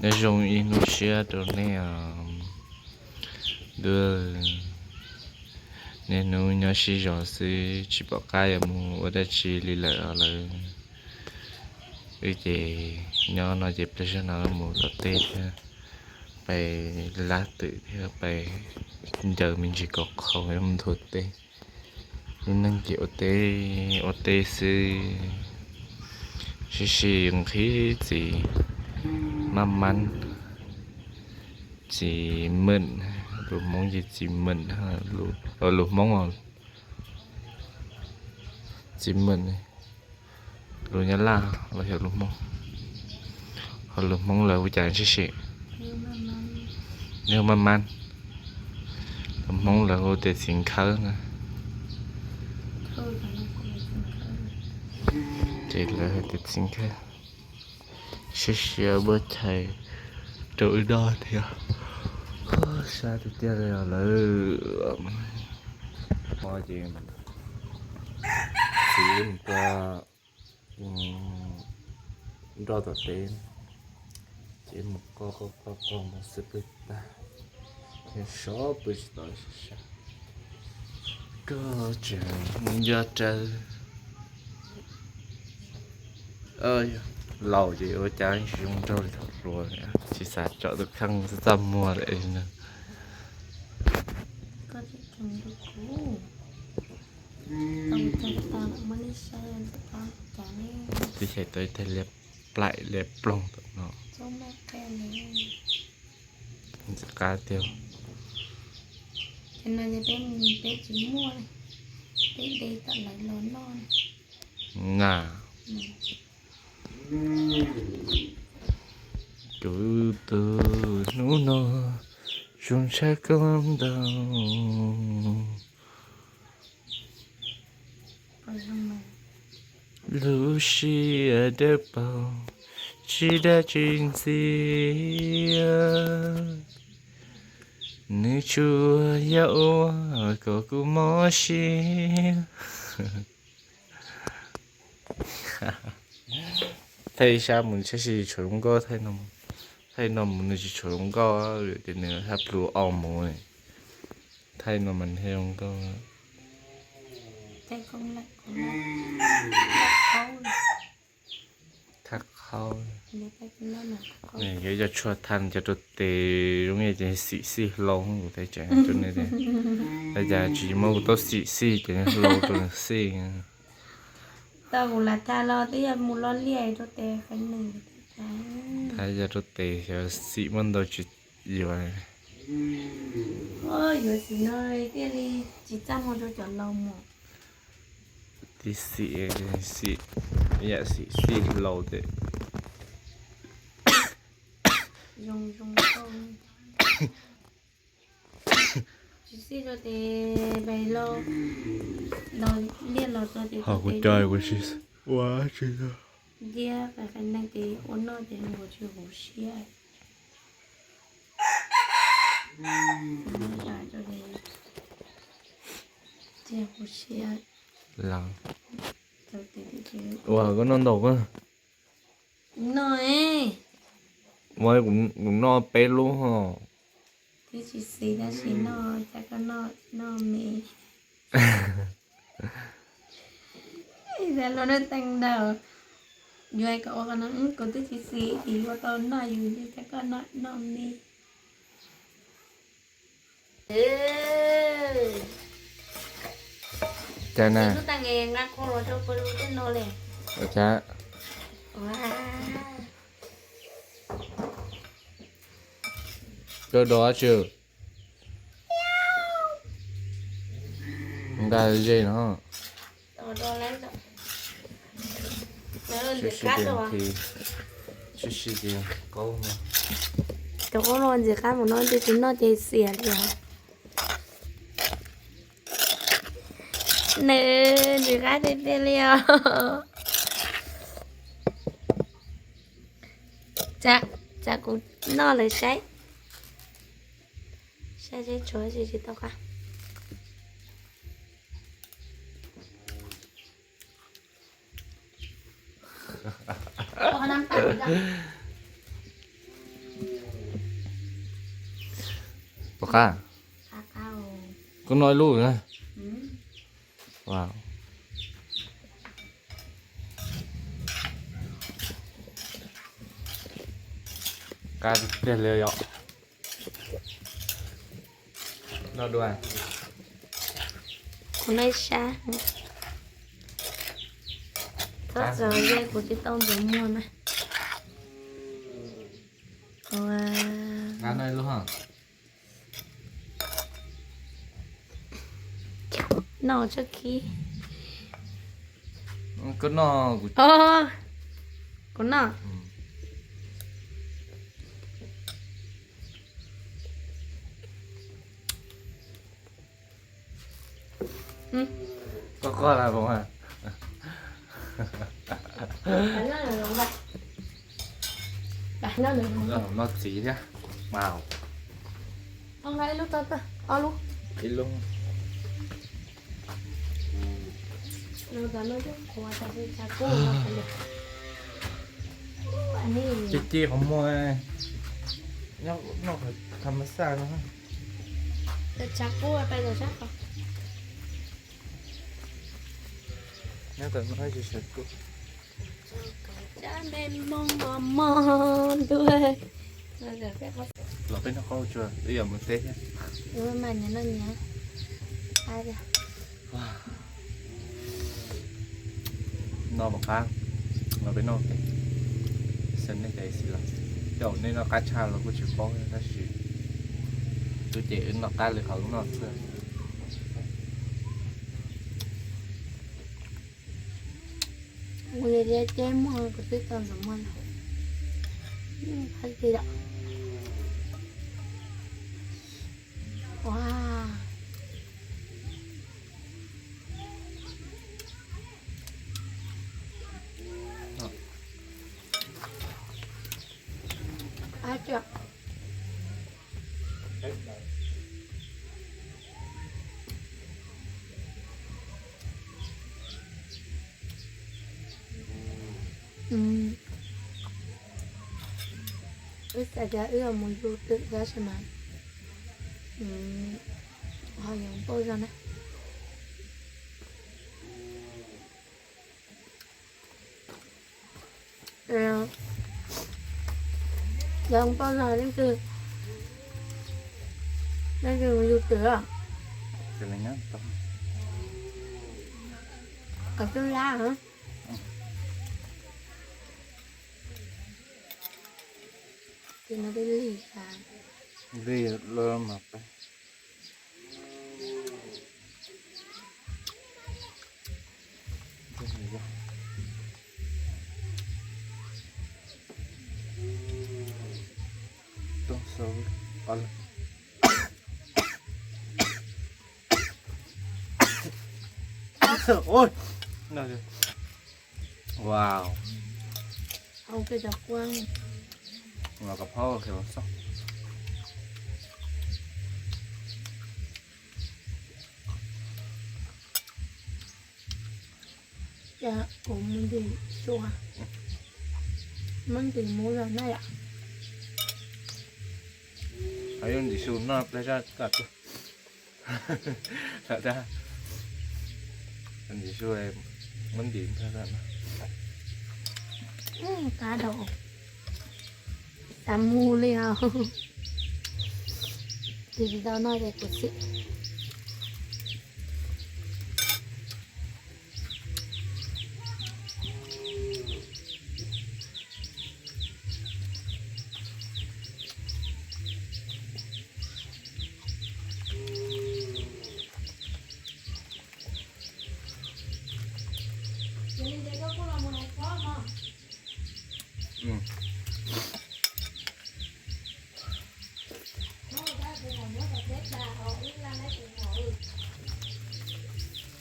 Nyob zoo ib hnub siab rau nej. Niaj hnub nyob sib zos xwb tsis pom qab yuav mus ua dab tsi li lawm os lawv. Wb ces nyob no ces pliag zog no mus tom teb thiab, pais lab twm thiab pais ncaws me ntsis kom qhau mus nthua teb. Lub neej ces ua teb ua teb xwb, sib sib nqhis txiv maj mab, txiv meem, lus Hmoob ces txiv meem, lus Hmoob txiv meem, lus Nyab Laj los yog lus Hmoob, ho lus Hmoob lawv hu cas sib sib, yog maj mab, lus Hmoob lawv hu tias txiv nkhawb na. Ces lawv hais tias txiv nkhawb. Siab siab npaj chais rau wb noj thiab. Sab tiag tiag li os lawv. Ces txiv wb mus tua nroj tom teb, ces mus qoj qoj qoj qoj mus xwb pw tag, thiab sov pw tsis tau sab. Koj tseem nco rawv. Laus ces ua cas tsis zoo nraug li thaum hluas, tsis xav tsom tus kheej txaj txaj muag lawm no. Twb xyais tau ib teg liab plaim liab ploog tom no. Ntxim qab tiag. Na, kuv tus hnub no zoo tshaj koj ntau. Lub siab dawb paug, tsis dab tsis ntxiv, nws tsuas yog ua kom kuv mob siab. Thaij ib sab mus saib seb tshuav zoo nkauj, thaij no mus nws tsis tshuav zoo nkauj, vim tias nws hab plhu o mus. Thaij no mas thiaj zoo nkauj. Thaj qhaub. Yuav cov tshuaj thaj cov rau tes zoo li ces xim xij hlau, kuv thaij tseem rau nej tias, ua cas tsis muab kuv tau xim xij ces hlau rau nws xij. Tau kuv lam thaj los twb yog mus loj liaj rau tes qee neeg. Thaj yog rau tes xyov xim muaj ntau tsis yuav. Yuav xim no thiaj li tsis txaj muag rau cov laus mog. Tib xim, xim, yam xim xij hlau tes. Zoo zoo nkauj. Tsis xij rau tes pais los, los liaj los txog tes ho kuv cov kuv tsis ua tsis. Ntiab pais qee neeg tes ua noj ces mus tsis huv siab. Tsis huv siab. Ua koj noj ntau koj. Noj, kuv noj peb lub ho. Twb tsis xis tab sis noj, cas koj noj, noj me. Ib txhia luag noj teej ntau, yus hais kom ua qhov no, kuv twb tsis xis, ua tau noj yus li, cas koj noj, noj me. Cas na? Ua cas? Koj do dab tsi? Nqa ze no. Sib sib qaub no. Cov qaub no ntxim qab mus no, ntshe tsis noj ces xiam li os. Nws ntxim qab tiag tiag li os. Tsam kuv noj lawv saib, saib seb tshuav tsis tsis tau qab. Qab. Koj noj ib lub na. Qab tiag li yom. Noj dua. Kuv noj ib sab. Txhob txaus ze kuv tsis tau ntxuav muag na. Noj ib lub. Noj tso khib. Koj noj. Kuv noj. Koj qoj los. Noj txiv thiab mas. Ib lub. Ci ci qhov muag. Noj qhov tham ma xaj no. Nyob tau no tsis sawv kuj. Los peb noj qaub tsuas ib yam mus teb thiab. Noj mas qab, los peb noj teb, xyov nej cov xis los, tej zaum nej noj qab tshaj los kuj tsis paub tab sis wb ces wb noj qab li qhov wb noj xwb. Kuv li liab ceb muag kuv twb tau ntxuav muag no. Qab li lawm. Ua. Qab tsuag. Wb xav tias wb yuav mus yug twm tab sis mas ho yuav pauj zog na. Yog pauj zog leej twg, leej twg mus yug twm? Kom twb lab. Lig lawm mas peb. Wow. Los koj phob xoj. Kuv mus ntim su, muab ntim mus zog na yom. Yuav ntim su noj pliag zaj kom tuaj. Lam dab, ntim su, muab ntim pliag zaj no. Qab dau, xav mus li os. Tis tsis tau noj ces kuv xim.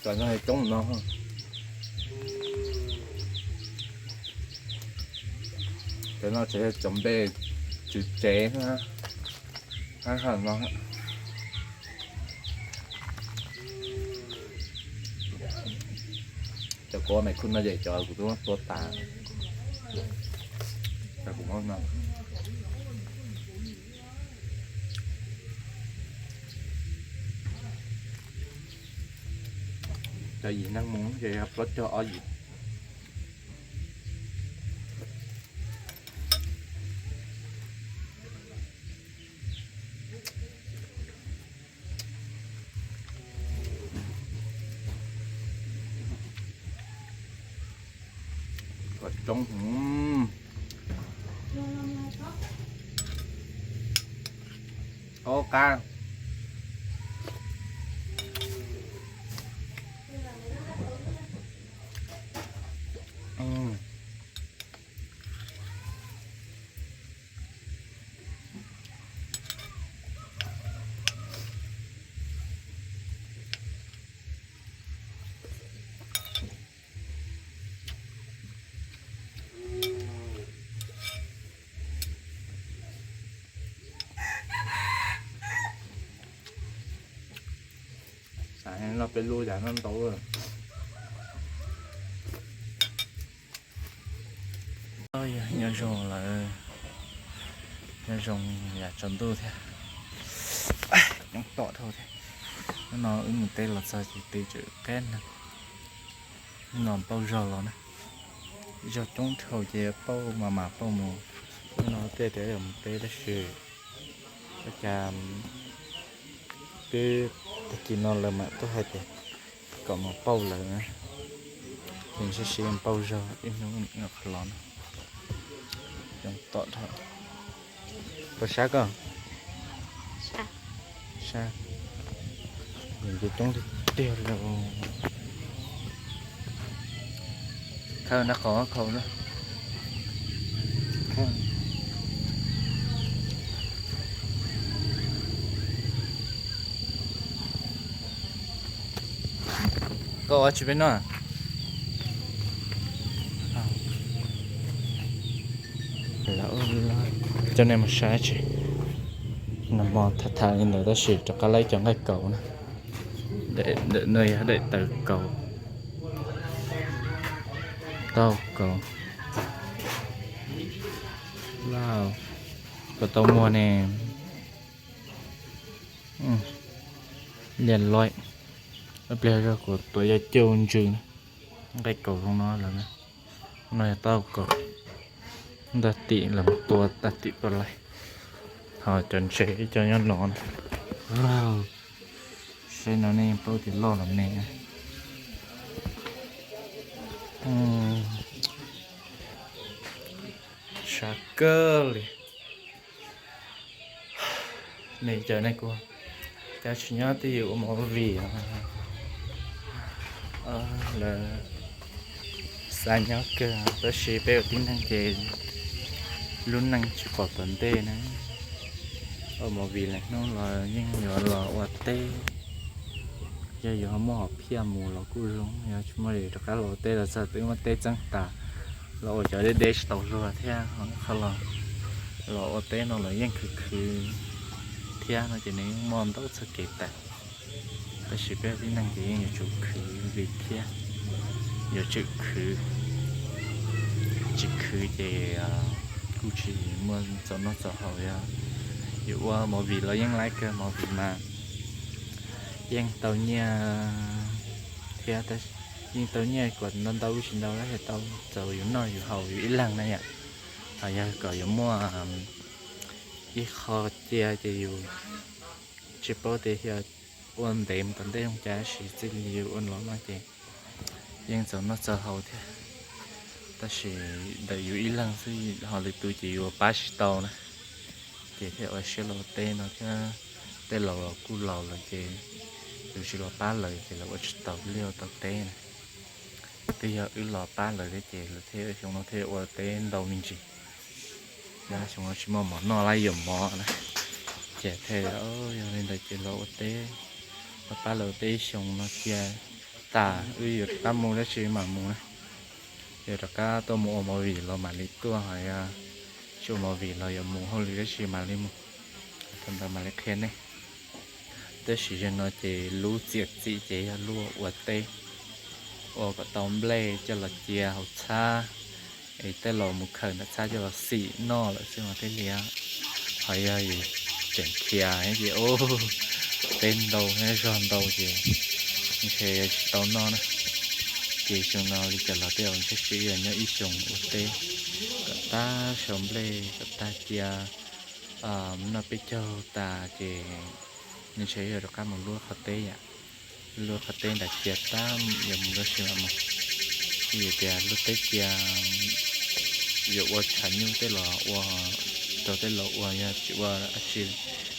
Cov no coob no. Cov no tsev cov npe tswv tsev na. Hab no. Cov kuv ua maiv khu no ces cov kuv twb tua tas. Cov kuv muab no. Cov yim neeg mus ces plaub caug ob yim. Kom coob. Ua qab. Xav noj peb lub cas noj ntau. Nyob zoo lawm, nyob zoo yam tsaus ntuj thiab, coob tom dhau thiab. Hnub no wb mus teb los txog ces teb tseem qab neeg. Hnub no pauj zog los na, zog coob dhau ces pauj mas mas pauj mus. Hnub no tej tias yuav mus teb tab sis ua cas twb tag kis no lawv mam tuaj hais tias kom mus pauj lawv na, ces sib sib pauj zog ib hnub qhov los na. Coob tom dhau. Puas sab koj? Sab. Nws coob tiag tiag li. Khawb nab qhov khaus na. Koj ua tsis peb noj. Coj nej mus saib tsis, nag hmo tham tham li ntawd tab sis rov qab laib cov nqaij kaus na. Ntawm no yog daim tawv kaus, taub hau kaus. Wow, puas tau muag ne. Liaj loib, ib pliag zog kuv tuav yog cuaj ntsws na. Nqaij kaus zoo no lawm na. No yog taub hau kaus, ntag tim lawv mus tua tag tim puas laij. Ho cov ntses ib co nyob no na. Saib no nej yeej paub tias loj los me. Sab kawg li. Nej cov nej kuj cov tsis nyob twb yus ua movie lawm, xav nyob kawg tab sis peb ua tib neeg ces lub neej tsis pom tom ntej na. Ua movie lawm hnub los yeej yuav los ua teb. Yog yuav muaj hom phiaj mus los kuj zoo, yog tsis muaj li rov qab los ua teb los txog twb muaj teb txeeb tas, los ua cov deb deb tsis tau luag thiab. Qhov los, los ua teb no los yeej khwv khwv thiab no ces nws yeej muaj ntau txoj kev tawm. Tab sis peb tib neeg ces yeej yuav tsum khwv li thiab, yuav tsum khwv, tsis khwv ces kuj tsis muaj txaus noj txaus haus. Yog yus ua movie los yeej laib kawg, movie mas yeej tau nyiaj thiab, yeej tau nyiaj kom ntau ntau tsis ntau los tau txaus yus noj yus haus yus ib leeg na yom. Ho yog kom yuav muaj ib qho cia ces yus tsis paub tias yog ua ntev mus tom ntej zoo cas, tab sis txij li yus ua los no ces yeej txaus noj txaus haus thiab. Tab sis ntawm yus ib leeg xwb ho lwm tus ces yuav pab tsis tau na, ces thiaj ua siab los ua teb no thiab. Tej laus los kuj laus lawm ces yus tsis los pab lawv ces lawv ua tsis tau liaj ua tau teb na. Twb yog wb los pab lawv thiab ces lawv thiaj xyoo no thiaj ua teb ntau me ntsis. Xyoo no tsis muaj mov noj lawm yuav mov na, ces thiaj yog li ntawd ces los ua teb, los pab lawv ua teb xyoo no cia tas wb yuav rov qab mus dab tsi mam mus na. Yuav rov qab tuaj mus ua movie los mam li tuaj, ho yog tsis ua movie los yuav mus hauj lwm dab tsi mam li mus. Thaum ntawd mam li qhia nej. Tab sis zaum no ces lub txiav txim ces yog lub ua teb, ua kom tau nplej coj los cia hauv txhab, es tej laus mus khaws ntawm txhab coj los xim noj lawm xwb mas thiaj li. Ho yog yus tseem khiav ces ua teb ntau thiab zog ntau ces ntshe tsis tau noj na. Ces xyoo no li cas los tej zaum ntshe sib yog nyob ib xyoos ua teb kom tag sau nplej kom tag cia, noj peb caug tas ces ntshe yuav rov qab mus luaj qhov teb yom. Luaj qhov teb nram cia tag yuav mus lub sij mam mus. Vim tias luaj teb cia yuav ua tshav nyuj tej los ua rau tej laus ua, yog tsis ua dab tsi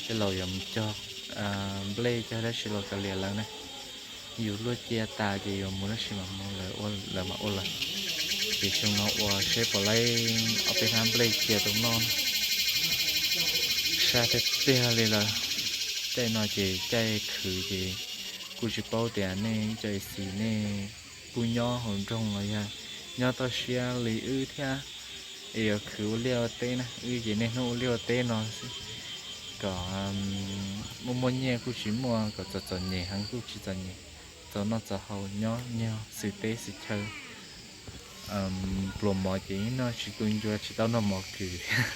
tej laus yuav mus cog nplej cog dab tsi los kav liam lawv na. Yus luaj cia tas ces yuav mus dab tsi mam mus, lawv mam ua lawv. Ces xyoo no ua seb puas laib ob peb hnab nplej cia tau noj na. Sab tiag tiag li lawm. Caij no ces caij khwv ces kuj tsis paub tias nej cov ib xis nej kuj nyob hauv nroog los yog nyob toj siab li wb thiab, es yuav khwv ua liaj ua teb na. Wb ces niaj hnub ua liaj ua teb no xwb, kom muaj muaj nyiaj kuj tsis muaj, kom txom txom nyem heev kuj tsis txom nyem, txaus noj txaus haus nyob nyog xwm teb xwm chaw. Pluas mov ces noj tsis tu ncua, tsis tau noj mov kws thiab.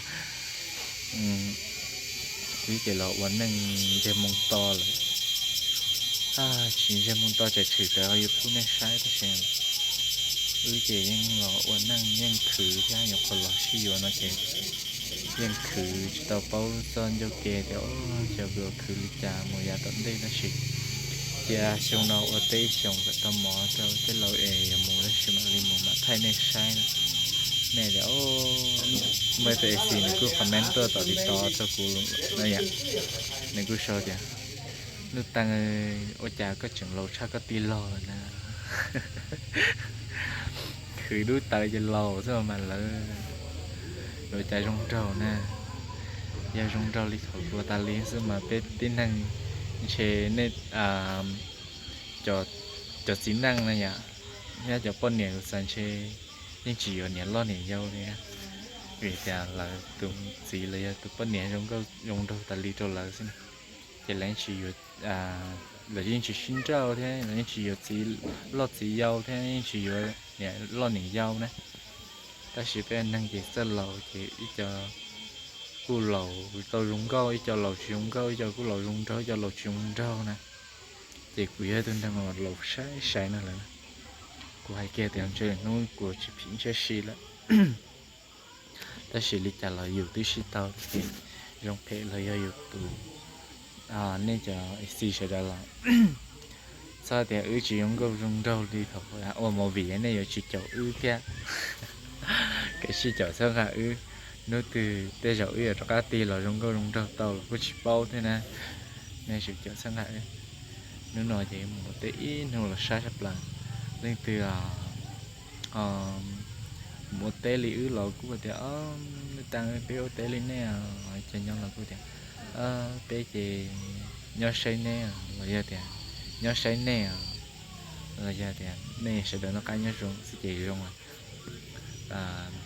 Wb ces los ua neej ntseg moo to lawm. Tsis ntseg moo to tsam tshwm tawm ho yuav pub nej saib tab sis wb ces yeej los ua neej yeej khwv thiab, nyuam qhuav los sib yuav no ces yeej khwv tsis tau paub txoj ncauj ke tias xyov yuav khwv li cas mus yav tom ntej tab sis cia xyoo no ua teb xyoo kom tau mov rau tej laus es yuav mus tab sis mam li mus mam thaij nej saib na. Nej tias, muaj ib tug ib xis nws kuj comment tuaj tom TikTok rau kuv no yom, nws kuj sau tias, Nuj Teem, ua cas koj tseem laus tshaj koj tij laug lawm na? Khwv dub tawv ces laus xwb mas lawv, ua cas zoo nraug na. Yog zoo nraug li thaum hluas tas li xwb mas peb tib neeg ntshe nej cov txiv neej na yom, thiab cov poj niam kuv xav ntshe yeej tsis yuav niam loj niam yau li, vim tias lawv tus txiv los yog tus poj niam zoo nraug tas li rau lawv xwb na. Ces lawv yeej tsis yuav, lawv yeej tsis sib nrauj thiab lawv yeej tsis yuav txiv loj txiv yau thiab yeej tsis yuav niam loj niam yau na. Tab sis peb neeg ces txawj laus ces ib co kuj laus tau zoo nkauj, ib co laus tsis zoo nkauj, ib co kuj laus zoo nraug, ib co laus tsis zoo nraug na. Ces kuv yog ib tug neeg uas laus sai sai no lawm. Kuv hais kiag tias ntshe hnub kuv tsis phim ntshiab si lawm. Tab sis li cas los yus twb sib tau ces zoo phem los yog yus tus, nej cov ib xis sawv daws los txhob tias wb tsis zoo nkauj zoo nraug li thaum ua movie nej yuav tsis caum wb thiab. Kav tsij caum txhawb nqa wb, hnub twg tej zaum wb yuav rov qab tig los zoo nkauj zoo nraug tau los kuj tsis paub thiab na. Nej sim caum txhawb nqa wb. Hnub no ces mus ua teb ib hnub los sab tshaj plaws. Leej twg mus ua teb li wb los kuj tias, Nuj Teem, peb ua teb li nej, ces nyob los kuj tias, Peb ces nyob saib neb, los yog tias nyob saib nej, los yog tias nej sawv daws noj qab nyob zoo xwb ces zoo lawm.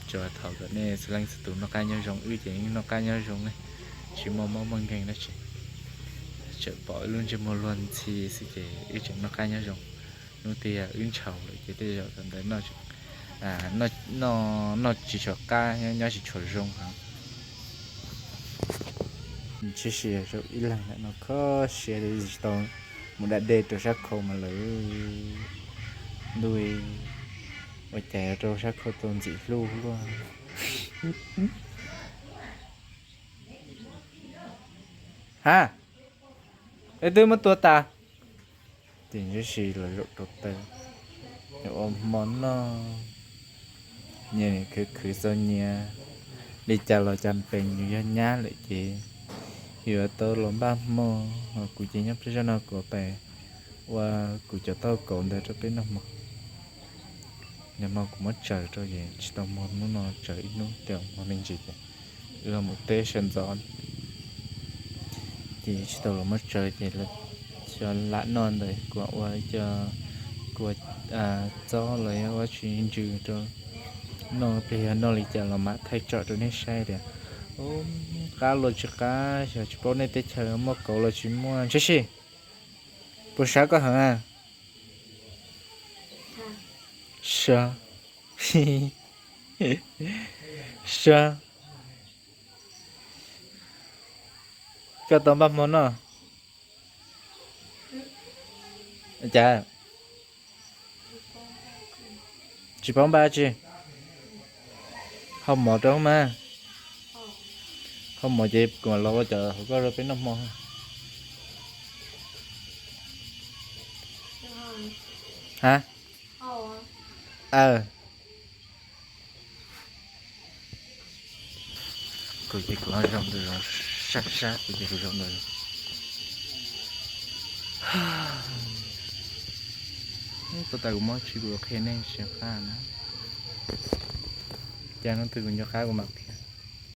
Tsuas thaum kom nej txhua leej txhua tus noj qab nyob zoo, wb ces yeej noj qab nyob zoo ne, tsis muaj mob muaj nkeeg dab tsi. Tseem pom wb lub ntsej muag luag ntxhi xwb ces wb tseem noj qab nyob zoo. Hnub twg wb ntshaus lawm ces tej zaum thaum ntawd noj tsis tshua qab, nyob tsis tshua zoo heev. Tshwm sim rau ib leeg ntawm no kho siab li tsis tau mus da dej rau sab khau mas lawv ntuj, ua cas yuav rau sab khau tau ntxim hlub luaj. Ha, es twb muab tua tas. Ces ntsib si los zaum rau taw, ua hmo noj, nyias khwv khwv txaus nyias, li cas los cas pes yus yog nyab lawm ces yuav tau los npaj hmo. Kuv ces nyob peb zaj no kuv pes ua kuv cov taub hau kauv ntawd rau peb noj hmo. Nag hmo kuv muab tsaws rau ces tsis tau hmo, hnub no tsaws ib hnub, tej hmo me ntsis ces wb mus teb sawv ntxov ces tsis tau los muab tsaws ces xyov lam noj ntawd kuv ua ib co kua txob los yog ua tsis ntsws rau noj, pliag yog noj li cas los mam thaij tsom rau nej saib tias qab los tsis qab, xyov tsis paub nej teb chaws muaj kauv los tsis muaj. Ntsib si, puas sab koj heev a? Sab, sab. Koj tau npaj hmo noj? Cas tsis paub npaj tsi? Hau mov rau mas. Hau mov ces kuv mam los ua cov hauv koj rau peb noj hmo. Ha? Aw. Kuv ces kuv ho zoo ntawd, sab sab kuv ces kuv zoo ntawd. Puas tas kuv muab tsis kuv qhia nej tsis qab na. Cas hnub twg kuv nco qab kuv mam